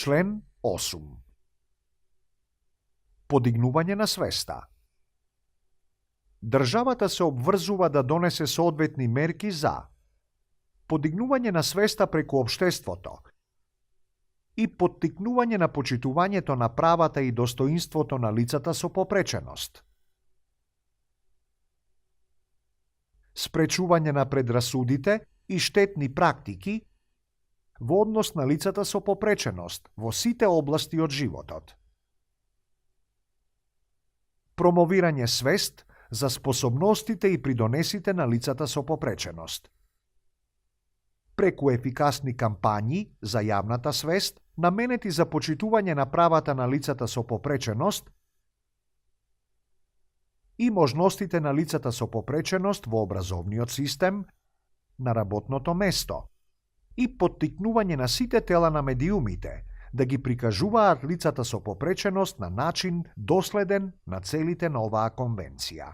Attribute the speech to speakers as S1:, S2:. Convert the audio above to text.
S1: Член 8. Подигнување на свеста. Државата се обврзува да донесе соодветни мерки за подигнување на свеста преку општеството и поттикнување на почитувањето на правата и достоинството на лицата со попреченост, спречување на предрасудите и штетни практики во однос на лицата со попреченост во сите области од животот, промовирање свест за способностите и придонесите на лицата со попреченост, преку ефикасни кампањи за јавната свест, наменети за почитување на правата на лицата со попреченост и можностите на лицата со попреченост во образовниот систем, на работното место, и поттикнување на сите тела на медиумите да ги прикажуваат лицата со попреченост на начин доследен на целите на оваа конвенција.